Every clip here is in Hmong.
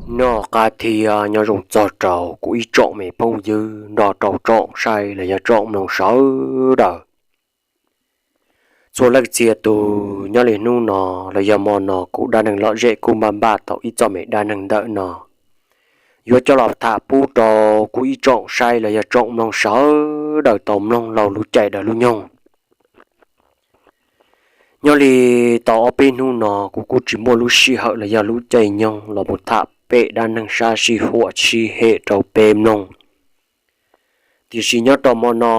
Noj qab thiab nyob zoo txog rau kuv ib tsoom me phooj ywg nrog rau tsoom saib los yog tsoom mloog sawv daws. Txhua leej txhia tus, nyob li hnub no los yog hmo no kuv dab neeg lom zem kuj npaj npaj tau ib txoj me dab neeg ntawm no yuav coj los tham pub rau kuv ib tsoom saib los yog tsoom mloog sawv daws tau mloog laug lub caij daws lub nyoog. Nyob li tau ob peb hnub no kuv kuj tsis muaj lub sij hawm los yog lub caij nyoog los mus tham pem dab neeg sab sij huam sib hem rau peb mloog. Tiam sis nyob rau hmo no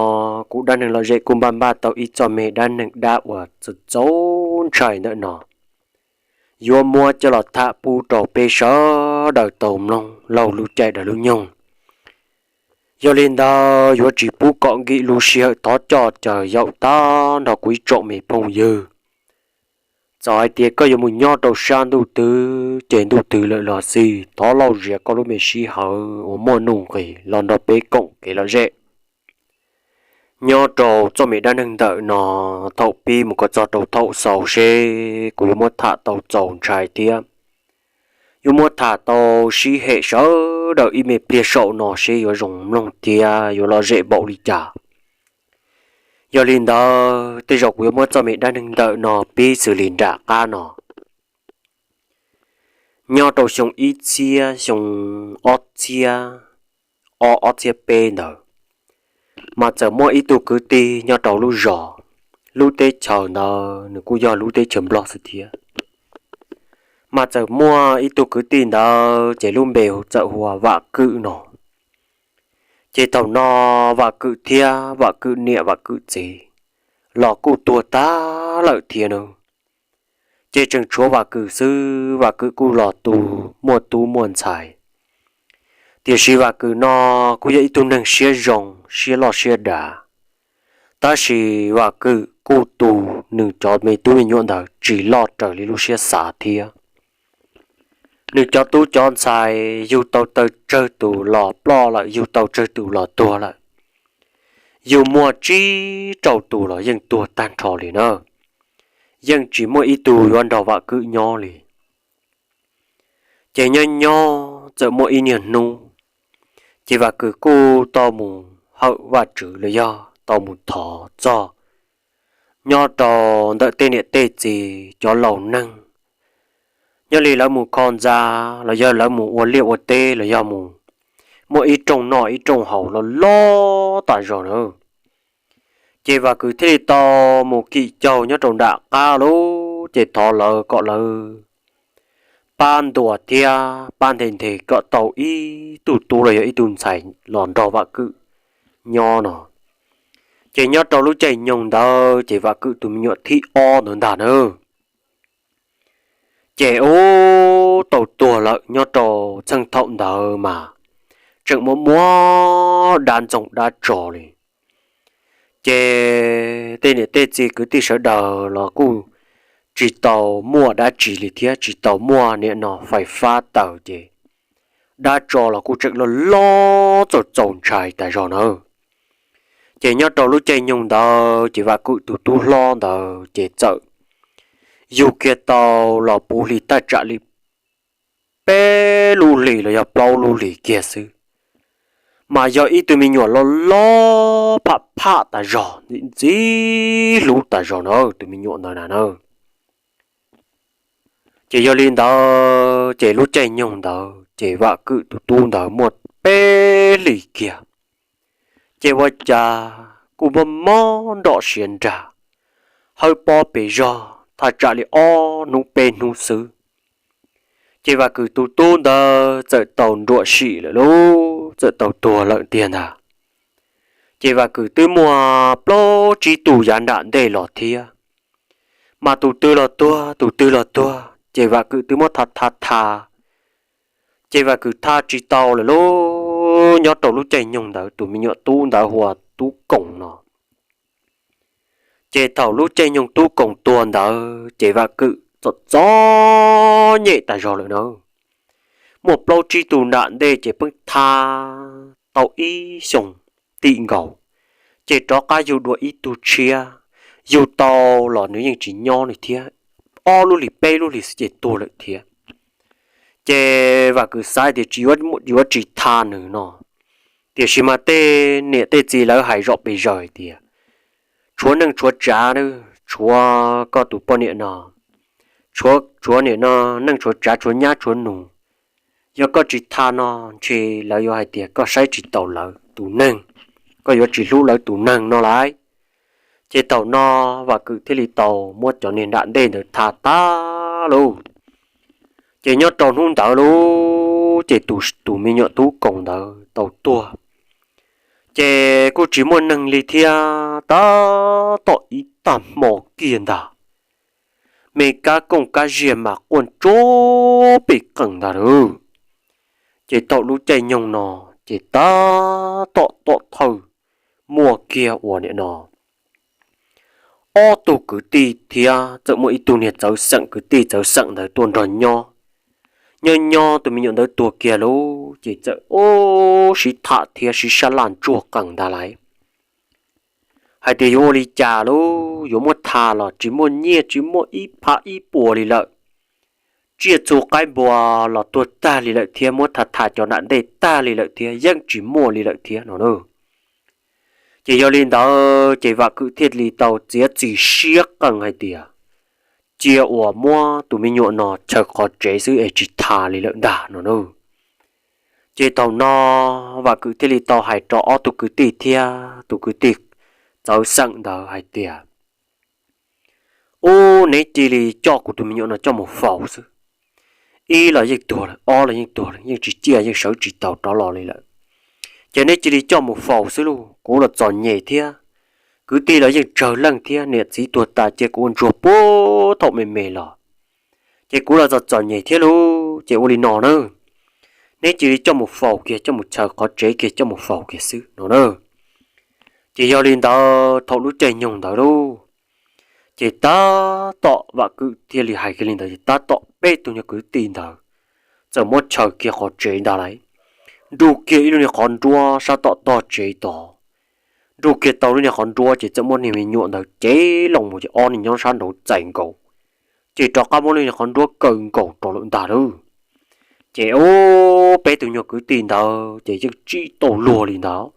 kuv dab neeg lom zem kuj npaj npaj tau ib txoj me dab neeg dab uas txaus txaus ntshai ntawm no yuav muab coj los tham pub rau peb sawv daws tau mloog laug lub caij daws lub nyoog. Yog li ntawd yuav tsis pub kom nkim lub sij hawm, thov coj caw yaum tag nrho kuv ib tsoom me phooj ywg. Txawm hais tias koj yuav mus nyob rau sab ntuj twg ces ntuj twg lawm los xij, thov lauj zias koj lub me sij hawm uas muaj nuj nqis los nrog peb koom kev lom zem. Nyob rau txoj me dab neeg ntawm no, thaum pib mus kom txog rau thaum xaus seb kuv yuav muab tham tau txaus ntshai thiab yuav muab tham tau sib hem sawv daws ib me pliag saum no seb yuav zoo mloog thiab yuav lom zem npaum li cas. Yog li ntawd tej zaum kuv yuav muab txoj me dab neeg ntawm no pib xws li nram qab no. Nyob rau xyoo ib txhiab, xyoo ob txhiab ob, ob txhiab peb ntawd, mas txawm muaj ib tug kwv tij nyob rau lub zos, lub teb chaws ntawd nws kuj yog lub teb chaws Nplog xwb thiab. Mas txawm muaj ib tug kwv tij ntawd ces lub npe txawm hu ua Vam Kwm no. Ces thaum no Vam Kwm thiab Vam Kwm niam Vam Kwm txiv los kuj tuag tag lawm thiab na. Ces tseem tshuav Vam Kwm xwb, Vam Kwm kuj los tu, muaj tub muaj ntxhais. Tiam sis Vam Kwm no kuj yog ib tug neeg siab zoo, siab loj siab dav. Tab sis Vam Kwm kuj tu nws cov me tub me nyuam ntawd tsis loj raws li lub siab xav thiab. Nws cov tub cov ntxhais yug tau tsawg tus los ploj lawm, yug tau tsawg tus los tuag lawm. Yug muaj tsib rau tus los yeej tuag tag nrho li na. Yeej tsis muaj ib tug yuav nrog Vam Kwm nyob li. Ces nyob nyob txawm muaj ib niag hnub, ces Vam Kwm kuj tau mus hawm Vajtswv los yog tau mus thov txog nyob rau ntawm tej niam tej txiv cov laus neeg. Nyob li lawv mus kho ntxa los yog lawv mus ua liaj ua teb los yog mus muaj ib rooj noj ib rooj haus loj loj tas zog na. Ces Vam Kwm thiaj li tau mus kim caug nyob rau nram qab lub, ces thov lawv kom lawv pab ntuas thiab pab nthe nthe kom tau ib tug tub los yog ib tug ntxhais los nrog Vam Kwm nyob no. Ces nyob rau lub caij nyoog ntawd ces Vam Kwm tus me nyuam thib ob ntawd ntag na, ces ub tau tuag lawm. Nyob rau txheej thaum ntawd mas tseem muaj muab dab ntxoog dab tso li. Ces tej niam tej txiv kwv tij sawv daws los kuj tsis tau muaj dab tsi li thiab, tsis tau muaj niam no fais fab taws, ces dab tso los kuj tseem loj loj txaus txaus ntshai tas zog na. Ces nyob rau lub caij nyoog ntawd ces Vam Kwm tus tub hlob ntawd ces txawm yug kiag tau los puv hlis thaj tsam li peb lub hlis los yog plaub lub hlis kiag xwb, mas yog ib tug me nyuam loj loj pham pham tas zog, ntxim ntxim hlub tas zog na tus me nyuam ntawd na na. Ces yog li ntawd ces lub caij nyoog ntawd ces Vam Kwm tus tub ntawd muaj peb hlis kiag, ces ua cas kuj mob mob nrom siav nrag, hawb pob pes zog thaj tsam li ob hnub peb hnub xwb. Ces Vam Kwm tus tub ntawd txawm tau nruam sim lawm lauj, txawm tau tuag lawm tiag ntag. Ces Vam Kwm twb muaj plaub tsib tug yav nram ntej los thiab, mas tus twg los tuag tus twg los tuag ces Vam Kwm twb muab tha tha tha. Ces Vam Kwm tha tsis tau lawm lauj. Nyob rau lub caij nyoog ntawd tus me nyuam tub ntawd hu ua Tub Koos no. Ces thaum lub caij nyoog Tub Koos tuag ntawd ces Vam Kwm txom txom nyem tas zog lawm na. Muaj plaub tsib tug nram ntej ces pheej tha tau ib xyoos tim nkaus, ces rov qab yug dua ib tug tshiab, yug tau los nws yeej tsis nyob li thiab, ob lub hlis peb lub hlis xwb ces tuag lawm thiab. Ces Vam Kwm xav tias tsis yuav, yuav tsis tha nws no, tiam sis mas tej niam tej txiv lawv hais zom pes zaws hais tias, tshuav neej tshuav tsav, tshuav koj tus poj niam no, tshuav, tshuav niam no, neej tshuav tsav, tshuav nyab tshuav nus. Yog koj tsis tha no, ntshe lawv yuav hais tias koj saib tsis taus lawv tus neeg, koj yuav tsis hlub lawv tus neeg no lauj. Ces thaum no Vam Kwm thiaj li tau muab cov niag nram ntej ntawd tha tag lauj. Ces nyob rau hnub ntawd lauj, ces tus, tus me nyuam tub koom ntawd tau tuag, ces kuj tsis muaj neeg li thiab. Tab tom ib tag hmo kiag ntag, me kab kooj kab ziag mas quaj ntsuag pem qees ntag lauj. Ces thaum lub caij nyoog no, ces tab tom tom thawj muaj kiag uas nim no ob tug kwv tij thiab txawm muaj ib tug niag txawv xeem, kwv tij txawv xeem ntawd tuaj nrog nyob. Nyob nyob tus me nyuam ntawd tuag kiag lauj, ces txawm ub sib tham thiab sib sab laj ntsuag qees ntag lauj, hais tias yuav ua li cas lauj, yuav muab tha los tsis muaj nyiaj tsis muaj ib phab ib puas li lawm. Tsiaj txhu qaib npua los tuag tag li lawm thiab, muab tha tha cov nram ntej tag li lawm thiab, yeej tsis muaj li lawm thiab no na. Ces yog li ntawd ces Vam Kwm thiaj li tau txiav txim siab qees hais tias cia uas muab tus me nyuam no chaws qhov tsev xwb es tsis tha li lawm ntag no na. Ces thaum no Vam Kwm thiaj li tau hais rau ob tug kwv tij thiab tus kwv tij txawv xeem ntawd hais tias, ub, neb cia li coj kuv tus me nyuam no coj mus faus xwb. Ib los yeej tuag lawm, ob los yeej tuag lawm, yeej tsis ciaj yeej sawv tsis taus rov los li lawm. Ces neb cia li coj mus faus xwb lauj, kuv los txom nyem thiab. Kwv tij los yeej tsawg leej thiab, niam txiv tuag tas cia kuv ua ntsuag puag thaum me me los, ces kuv los txom txom nyem thiab lauj. Ces ua li no na, neb cia li coj mus faus kiag, coj mus chaws qhov tsev kiag, coj mus faus kiag xwb no na. Ces yog li ntawd thaum lub caij nyoog ntawd lauj, ces tab tom Vam Kwm thiaj li hais kiag li ntawd, ces tab tom peb tug nyuag kwv tij ntawd txawm muab chaws kiag qhov tsev ntag lauj, nrug kiag ib lub niag qhov nruab sab tom tog tsev tod. Nrug kiag tau lub niag qhov nruab ces txawm muab niag me nyuam ntawd cev loo mus, ces ob niag nyob sab nraud txais nkaus, ces rov qab muab lub niag qhov nruab kaw nkaus rau lawm ntag lauj. Ces ub, peb tug nyuag kwv tij ntawd ces yeej tsis tau luag li ntawd.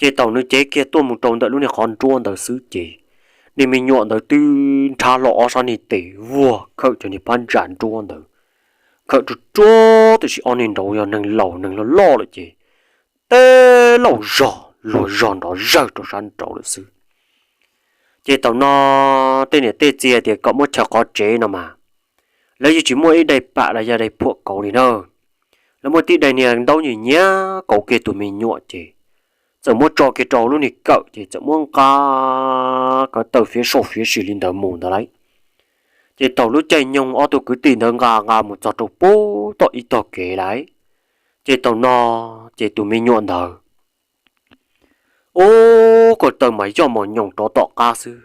Ces thaum nws cev kiag tuaj mus rau ntawm lub niag qhov nruab ntawd xwb ces niag me nyuam ntawd twb nrhab hlo ob sab niag tes vuag khawm cov niag phab ntsa nruab ntawd, khawm ruaj ruaj, tiam sis ob niag nraud yog neeg laus neeg loj loj lawm ces teb lauj zog luag zog nrov zawg rau sab nraud lawm xwb. Ces thaum no tej niam tej txiv tias kom muab chaws qhov tsev no mas, lawv yeej tsis muaj ib daim pam los yog daim phuam kauv li na. Lawv muaj tib daim niag ntaub nyiam nyiam kauv kiag tus me nyuam ces txawm muab tso kiag rau lub niag kawm ces txawm muab nqa ko taw fiav soj fiav sim li ntawd mus ntawd lauj. Ces thaum lub caij nyoog ob tug kwv tij ntawd nqa nqa mus txog rau puag tom ib tog kev lauj, ces thaum no ces tus me nyuam ntawd ub, ko taw mas yoj mos nyoos rov tom qab xwb.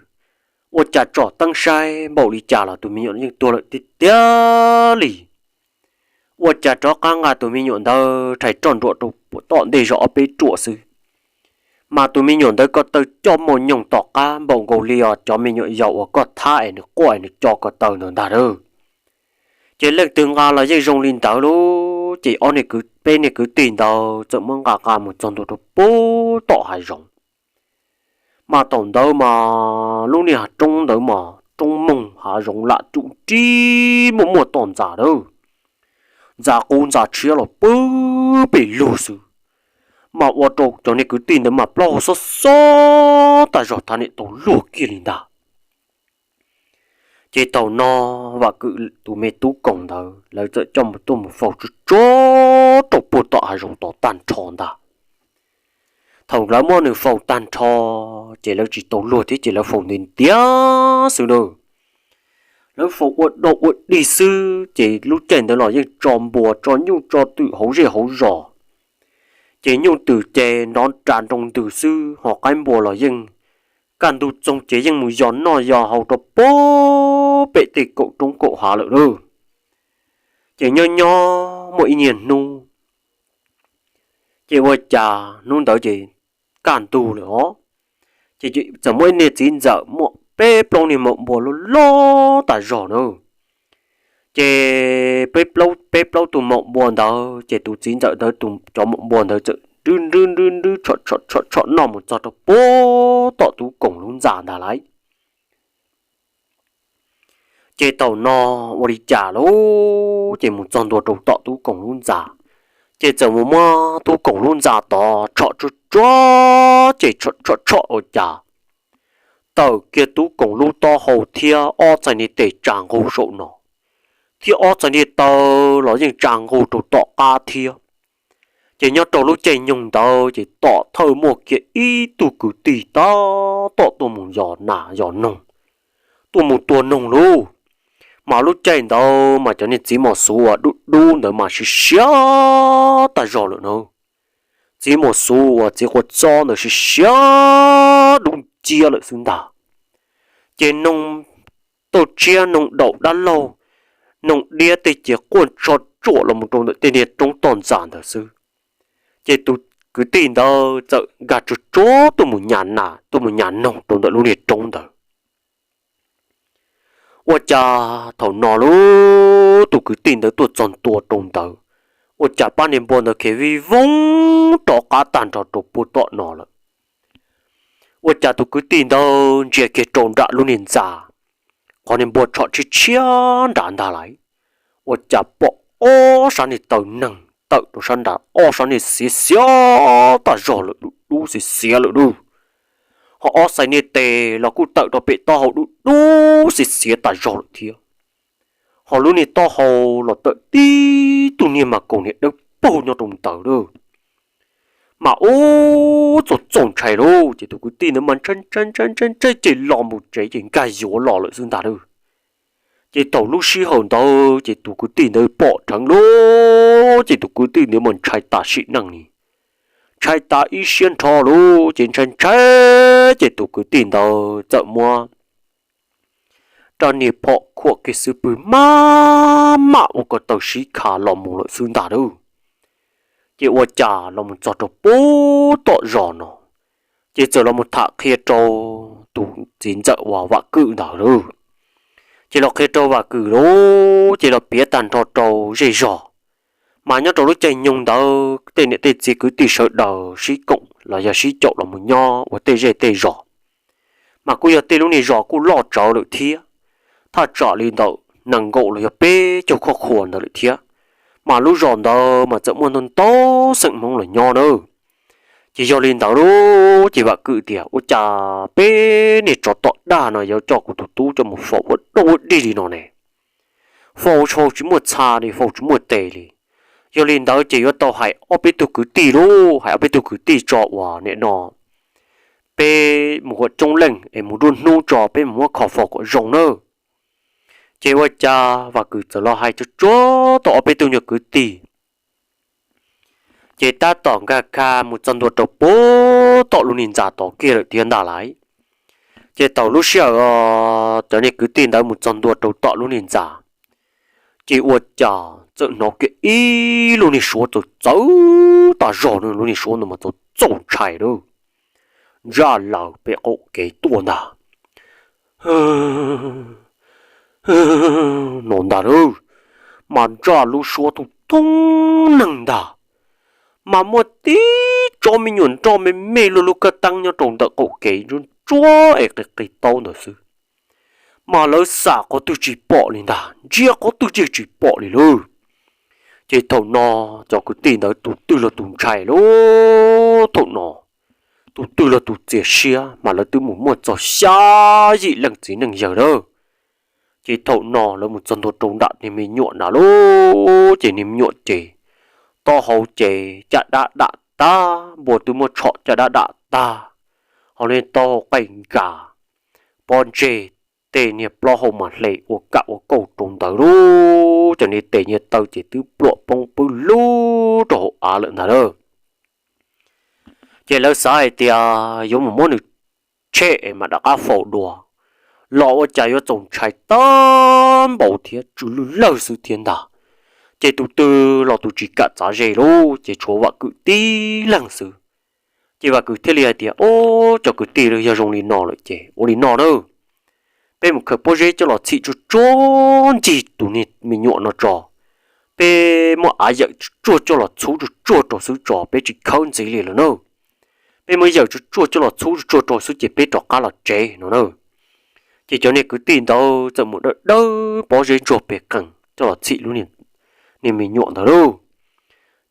Ua cas tsom teeb saib npaum li cas los tus me nyuam yeej tuag lawm tiag tiag li. Ua cas rov qab nqa tus me nyuam ntawd rhais roj nruam rau tom ntej zog ob peb ruam xwb, mas tus me nyuam ntawd ko taw coj mos nyoos tom qab npaum nkaus li os cov me nyuam yaus uas koj thab es nws quaj es nws co ko taw ntawd ntag lauj. Ces leej twg nqa los yeej zoo li ntawd lauj. Ces ob niag kwv, peb niag kwv tij ntawd txawm muab nqa nqa mus txog ntua rau puag tom hav zoov. Mas thaum ntawd mas lub niag roob ntawd mas roob moog hav zoov lam tsum rib muaj muaj toj ntxas lawm, ntxas qub ntxas tshiab los pw pem lug xwb. Mas ua rau cov niag kwv tij ntawd mas plaub hau xob xob tas zog, thab niam tau luag kiag li ntag. Ces thaum no Vam Kwm tus me tub koom ntawd lawv txawm coj mus tuaj mus faus tsuag tsuag rau puag tom hav zoov tod tag nrho ntag. Thaum lawv muab nws faus tag nrho, ces lawv tsis tau luag thiab ces lawv faus ntiav ntiav xwb na. Lawv faus ua dog ua dig xwb ces lub caij ntawd los yeej tso npua tso nyuj tso twm hauv zej hauv zos. Ces nyuj twm ces nrov ras nroo ntws xwb, ho qaib npua los yeej kaj ntug txoog ces yeej mus yos noj yos haus rau puag pem tej kaum roob kaum hav lawm lauj. Ces nyob nyob muaj ib niag hnub, ces ua cas hnub ntawd ces kaj ntug lawm os, ces txawm muaj ib niag txiv ntxawm muaj peb plaub niag maum npua loj loj tas zog na. Ces peb plaub tug maum npua ntawd ces tus txiv ntxawm ntawd tus cov maum npua ntawd txawm nrwb nrwb nrwb nrwb tshom tshom tshom noj mus txog rau puag tom tub koom lub ntxa ntag lauj. Ces thaum no ua li cas lauj, ces mus txog ntua rau tom tub koom lub ntxa, ces txawm mus muab tub koom lub ntxa tod tshom tsuag tsuag ces tshom tshom ua cas tawm kiag tub koom lub taub hau thiab ob txhais niag tes tsa nqug saum no, thiab ob txhais niag taw los yeej tsa nqug rau tom qab thiab. Ces nyob rau lub caij nyoog ntawd ces tom thawj muaj kiag ib tug kwv tij tab tom tuaj mus yos nas yos noog, tuaj mus tua noog lauj. Mas lub caij ntawd mas cov niag txiv mos xuv uas dub dub ntawd mas siav siav tag zog lawm na. Txiv mos xuv uas txiv quav txob ntawd siav siav dub nciab lawm xwb ntag. Ces noog tauj tsiab, noog daum dab laug, noog diab tej ces quaj tso tsuam los mus rau ntawm tej niag roob toj ntxas ntawd xwb. Ces tus kwv tij ntawd txawm nkag tsuag tsuag tuaj mus nyas nas tuaj mus nyas noog rau ntawm lub niag roob ntawd. Ua cas thaum no lauj, tus kwv tij ntawd tuaj txog ntua rau ntawd, ua cas pab niag npua ntawd khiav vij voog rov qab tag nrho rau puag tom no lawm. Ua cas tus kwv tij ntawd ntsia kiag rau nram lub niag ntxa, qhov niag npua tshom tshiab tshiab nrad ntag lauj, ua cas pom ob sab niag taw neeg tawm rau sab nrad, ob sab niag xiav xiav tag zog lawm, dub dub xiav xiav lawm lauj. Ho ob txhais niag tes los kuj tawm rau pem taub hau dub dub xiav xiav tag zog lawm thiab. Ho lub niag taub hau los tawm tib tug niag mas kaus niag dawb paug nyob rau ntawd lauj. Mas ub, txaus txaus ntshai lauj, ces tus kwv tij ntawd mas ntshai ntshai ntshai ntshai ntshai ces los mus tsev ces nkag yuav los lawm xwb ntag lauj. Ces thaum lub sij hawm ntawd ces tus kwv tij ntawd pom dheev lauj, ces tus kwv tij ntawd mas ntshai tas sim neej li, ntshai tas ib siab nrho lauj, ces ntshai ntshai ces tus kwv tij ntawd txawm muab rab niag phom khuam kiag xub pwg maj mam ua ko taw sib kha los mus lawm xwb ntag lauj. Ces ua cas los mus txog rau puag tom zos no, ces txawm los mus tham qhia rau tus txiv ntxawm uas Vam Kwm ntawd lauj. Ces los qhia rau Vam Kwm lauj, ces los piav tag nrho rau zej zog. Mas nyob rau lub caij nyoog ntawd tej niam tej txiv kwv tij sawv daws sib koom los yog sib caum los mus nyob ua tej zej tej zos, mas kuj yog tej lub niag zos kuj loj tsawv lawm thiab, thaj tsam li ntawm nees nkaum los yog peb caug khoj khua ntawd lawm thiab. Mas lub zos ntawd mas txawm muaj ntau ntau xeem Hmoob los nyob na. Ces yog li ntawd lauj, ces Vam Kwm tias ua cas peb niag tsov tom daj no yuav coj kuv tus tub coj mus faus ua dog ua dig li no ne? Faus faus tsis muaj txha li, faus tsis muaj tes li. Yog li ntawd ces yuav tau hais ob peb tug kwv tij lauj, hais ob peb tug kwv tij tso uas nim no peb mus ua coob leej es mus nruab hnub tso peb mus muab kho faus kom zoo nawb. Ces ua cas Vam Kwm txawm los hais tsuag tsuag tau ob peb tug nyuag kwv tij, ces tab tom nkag kha mus txog ntua rau puag tom lub niag ntxa tod kiag lawm thiab ntag lauj. Ces thaum lub sij hawm cov niag kwv tij ntawd mus txog ntua rau tom lub niag ntxa, ces ua cas txawm hnov kiag ib lub niag suab txawv txawv tas zog, lub niag suab ntawd mas txaus txaus ntshai lauj, ntsaj laws pem qaum kev tuaj ntag no ntag lauj. Mas ntsaj lub suab thoob thoob neeg ntag, mas muaj tib tsob me nyuam nroj me me luaj lub kab teeb nyob rau ntawm qaum kev ntsuab ntsuab es qis qis taub ntawd xwb. Mas lawv xam qhov twg tsis pom li ntag, ntsia qhov twg yeej tsis pom li lauj. Ces thaum no cov kwv tij ntawd tus twg los tus ntshai lauj, thaum no tus twg los tus txias siab, mas lawv twb mus muaj txog xya yim leej txiv neej yawg lawm. Ces thaum no lawv mus txog ntua rau nram niag me nyuam ntawd lauj, ces niag me nyuam ces taub hau ces caj dab dam tag, npua twb muab tshom caj dab dam tag, ho niag taub hau qaij nkag, pob ntseg tej niag plaub hau mas hle ua kam ua kauj rau ntawd lauj, cov niag tes niag taw ces twb pluam poob pwb lug rau hauv av lawm ntag lauj. Ces lawv xav hais tias yuav mus muab nws tshem mas rov qab faus dua, los ua cas yuav txaus ntshai tag npaum thiab tsw lwj lawg xwb thiab ntag. Ces tus twg los tus tsis kam txav ze lauj, ces tshuav Vam Kwm tib leeg xwb. Ces Vam Kwm thiaj li hais tias, Ub, cov kwv tij, yog zoo li no lawm ces ua li no nawb, peb mus khaws pob zeb coj los txhim tsuag tsuag ncig tus niag me nyuam no tso. Peb muab av yawm tsuag tsuag coj los txhub tsuag tsuag rau xwb tso, peb tsis khawb ntxiv li lawm na. Peb muab yawm tsuag tsuag coj los txhub tsuag tsuag rau xwb ces peb rov qab los tsev no na. Ces cov niag kwv tij ntawd txawm mus dawb dawb pob zeb ntsuag pes qees coj los txhim lub niag me nyuam ntawd lauj.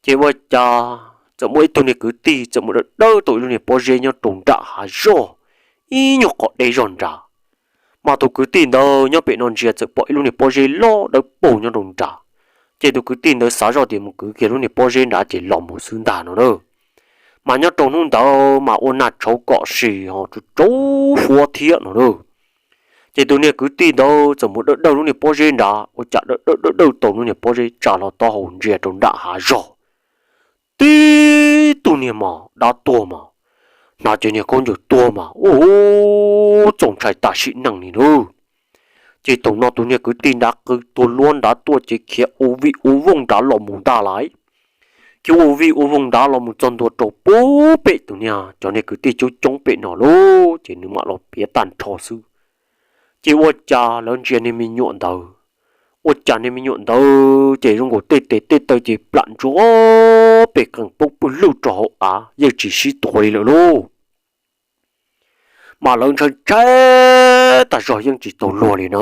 Ces ua cas txawm muaj ib tug niag kwv tij txawm mus dawb dawb tau ib lub niag pob zeb nyob rau nram hav zog, ib nyuag qhov deb zog nrad. Mas tus kwv tij ntawd nyob pem no ntsia txawm pom ib lub niag pob zeb loj dawb paug nyob rau nrad. Ces tus kwv tij ntawd xav zoj tias mus kwv kiag lub niag pob zeb nrad ces los mus xwb ntag no na. Mas nyob rau hnub ntawd mas ua nag tshauv kom si ho tsaus huab thiab no na. Ces tus niag kwv tij ntawd txawm mus dawb dawb lub niag pob zeb nrad, ua cas dawb dawb dawb dawb tau lub niag pob zeb tsa hlo taub hau ntsia rau nram hav zog, tib tug niag mas dab tuag mas, hnav cov niag khaub ncaws tuag mas, ub, txaus ntshai tas sim neej li lauj. Ces thaum no tus niag kwv tij nrad qw tuag luab nrad tuaj ces khiav ua vij ua vooj nrad los mus ntag lauj. Khiav ua vij ua vooj nrad los mus txog ntua rau puag pem tus niag, cov niag kwv tij coob coob pem no lauj, ces nws mam los piav tag nrho xwb. Ces ua cas lawv ntsia niag me nyuam ntawd, ua cas niag me nyuam ntawd ces zoo nkaus tej tes tej taw ces plam ntsuab pes qees poob pwg lwj rau hauv av yeej tsis sib tuav li lawm lauj. Mas lawv ntshai ntshai tas zog yeej tsis tau luag li na.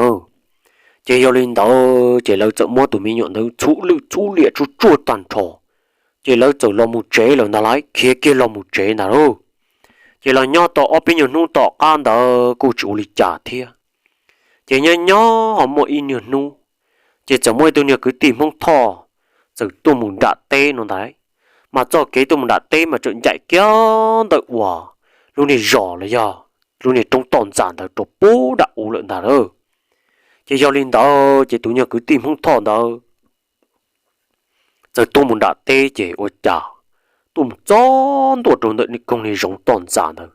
Ces yog li ntawd ces lawv txawm muab tus me nyuam ntawd txhub lwj txhub liam tsuag tsuag tag nrho, ces lawv txawm los mus tsev lawm ntag lauj, khiav kiag los mus tsev ntag lauj. Ces los nyob tau ob peb nyuag hnub tom qab ntawd kuj tsis ua li cas thiab. Ces nyob nyob ho muaj ib nyuag hnub, ces txawm muaj ib tug niag kwv tij Hmoob Thoj txawm tuaj mus nram teb no ntag. Mas txoj kev tuaj mus nram teb mas tseem ncaim kiag ntawm uas lub niag zos los yog lub niag roob toj ntxas ntawd rau puag nram ub lawm ntag lauj. Ces yog li ntawd ces tus niag kwv tij Hmoob Thoj ntawd txawm tuaj mus nram teb ces ua cas tuaj mus txog ntua rau ntawm niag koog niag zoov toj ntxas ntawd,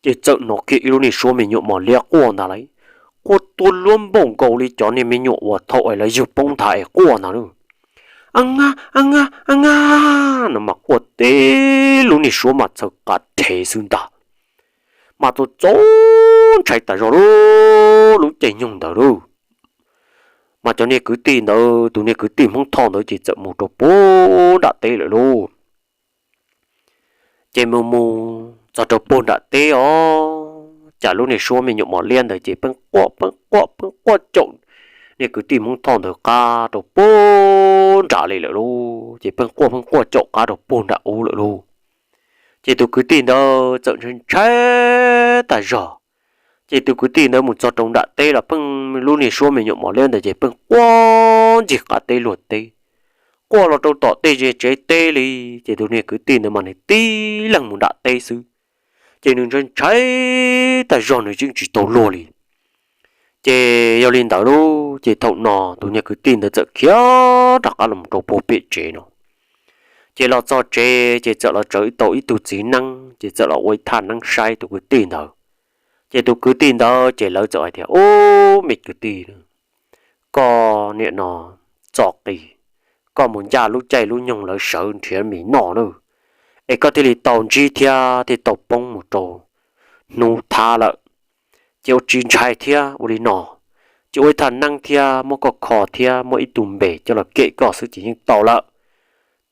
ces txawm hnov kiag ib lub niag suab me nyuam mos liab quaj ntag lauj. Quaj tuag luab npaum nkaus li cov niag me nyuam uas thaum es lawv yug poob nthav es quaj ntag lauj. A nga, a nga, a nga, no mas quaj teb lub niag suab mas txhaws qas rhev xwb ntag. Mas txaus txaus ntshai tas zog lauj, lub caij nyoog ntawd lauj. Mas cov niag kwv tij ntawd, tus niag kwv tij Hmoob Thoj ntawd ces txawm mus rau puag nram teb lawm lauj. Ces mus mus txog rau puag nram teb os, cas lub niag suab me nyuam mos liab ntawd ces pheej quaj pheej quaj pheej quaj caum niag kwv tij Hmoob Thoj ntawd qab rau puag nram li lawm lauj, ces pheej quaj pheej quaj caum qab rau puag nram ub lawm lauj. Ces tus kwv tij ntawd txawm ntshai ntshai tas zog. Ces tus kwv tij ntawd mus txog rau nram teb los pheej lub niag suab me nyuam mos liab ntawd ces pheej quaj ncig qab teb luag teb, quaj los rau tom tej ze tsev teb li. Ces tus niag kwv tij ntawd mas nws tib leeg mus nram teb xwb, ces nws ntshai ntshai tas zog nws yeej tsis tau luag li. Ces yog li ntawd lauj, ces thaum no tus niag kwv tij ntawd txawm khiav rov qab los rau puag pem tsev no. Ces los txog tsev ces txawm los tsawv tau ib tug txiv neeb, ces txawm los ua ib thaj neeb saib tus kwv tij ntawd. Ces tus kwv tij ntawd ces lawv txawm hais tias, Ub, me kwv tij, koj niam no txo qis, koj mus ncaj lub caij lub nyoog lawv sawv nrhiav mis noj na, es koj thiaj li tau ntsib thiab thiaj tau poob mus rau hnub thab lawm. Ces ua tsis ntshai thiab ua li no, ces ua ib thaj neeb thiab muab koj kho thiab muab ib tug npe coj los kem koj xwb ces yeej tau lawm,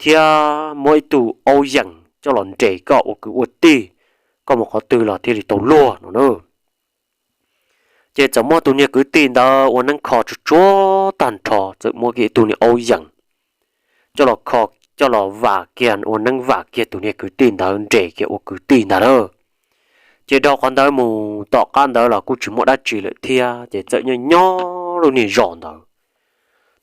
thiab muab ib tug aub yees coj los nres koj ua kwv ua tij, koj mus qhov twg los thiaj li tau luag no na. Ces txawm muab tus niag kwv tij ntawd ua neeb kho tsuag tsuag tag nrho, txawm muab kiag ib tug niag aub yees coj los kho, coj los vam kiag, ua neeb vam kiag tus niag kwv tij ntawd nres kiag ua kwv tij ntag lauj. Ces dhau qhov ntawd mus tom qab ntawd los kuj tsis muaj dab tsi lawm thiab, ces txawm nyob nyob lub niag zos ntawd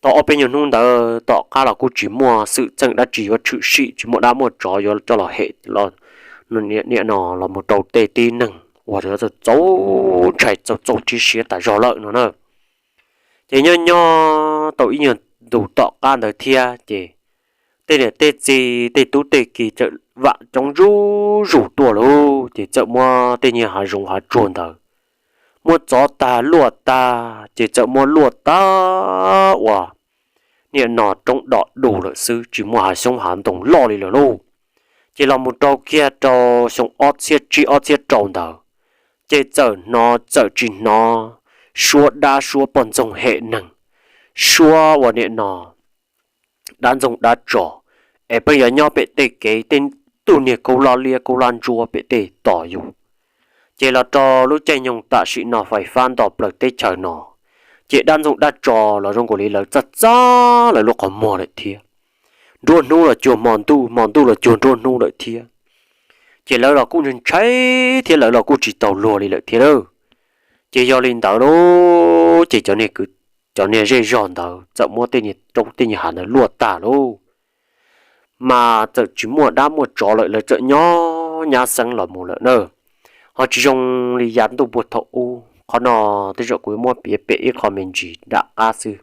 tau ob peb nyuag hnub ntawd tom qab los kuj tsis muaj xwm txheej dab tsi yuav tshwm sim, tsis muaj dab muaj tsov yuav coj los hem niam no los mus rau tej tib neeg uas txaus ntshai txaus txaus tib siab tas zog lawm no na. Ces nyob nyob tau ib nyuag ntus tom qab ntawd thiab ces tej niam tej txiv tej tub tej ki txawm vam coob zuj zus tuaj lauj, ces txawm muab tej niag hav zoov hav tsuag ntawd muab txov tag luaj tag, ces txawm muab luaj tag ua niam no roob dom du lawm xwb, tsis muaj hav xyoob hav ntoo loj li lawm lauj. Ces los mus rau kiag rau xyoo ob txhiab tsib ob txhiab rau ntawd, ces txawm hnov txawm tsis hnov suab dab suab poj ntxoog hem neeg, suab ua niam no dab ntxoog dab tso, es pheej yuav nyob pem tej kev tej tug niag kaub laj liab kaub laj ntsuab pem tej tos yus. Ces los rau lub caij nyoog tam sim no fais fab nto plaws teb chaws no, ces dab ntxoog dab tso los zoo nkaus li lawv txaj txaj lawv lub qhov muag lawm thiab. Nruab hnub los cuag hmo ntuj, hmo ntuj los cuag nruab hnub lawm thiab. Ces lawv los kuj ntshai ntshai thiab lawv los kuj tsis tau luag li lawm thiab lauj. Ces yog li ntawd lauj, ces cov niag zej zog ntawd txawm muab tej niag roob tej niag hav ntawd luaj tag lauj. Mas txawm tsis muaj dab muaj tsov lawm, lawv txawm nyob nyab xeeb los mus lawm na. Ho tsis zoo li yav ntuj puag thaum ub, qhov no tej zaum kuv yuav muab piav pem ib qho me ntsis nram qab xwb.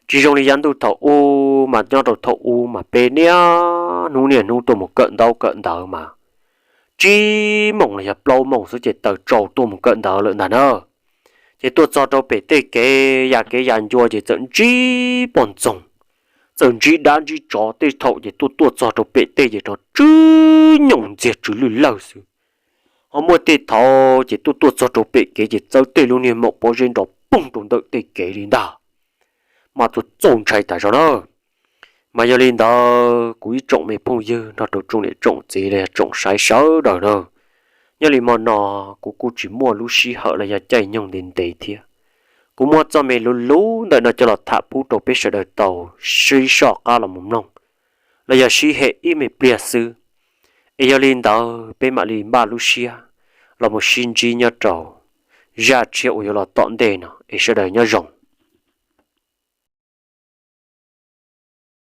Tsis zoo li yav ntuj thaum ub mas nyob rau thaum ub mas peb niaj hnub niaj hnub tuaj mus kawm ntaub kawm ntawv mas tsib moos los yog plaub moos xwb ces taws tsau tuaj mus kawm ntawv lawm ntag na. Ces tuaj txog rau pem tej kev ya kev ya ncua ces txawm ntsib poj ntxoog, txawm ntsib dab ntsib tsov, tej thaum ces tuaj tuaj txog rau pem tej ces rov tsw nyoos ntxiag tsw lwj lawg xwb. Ho muaj tej thaum ces tuaj tuaj txog rau pem kev ces txawb tej lub niag maum pob zeb nrov poog rau ntawm tej kev li ntag. Mas txaus txaus ntshai tas zog na. Mas yog li ntawd kuv ib tsoom me phooj ywg nrog rau tsoom niam tsoom txiv los yog tsoom saib sawv daws na, nyob li hmo no kuv kuj tsis muaj lub sij hawm los yog caij nyoog ntev ntev thiab. Kuv muab txoj me luv luv ntawm no coj los tham pub rau peb sawv daws tau sib soj qab los mus mloog los yog sib hem ib me pliag xwb. Es yog li ntawd peb mam li npaj lub siab los mus sib ntsib nyob rau zaj tshiab uas yuav los tom ntej no es sawv daws nyob zoo.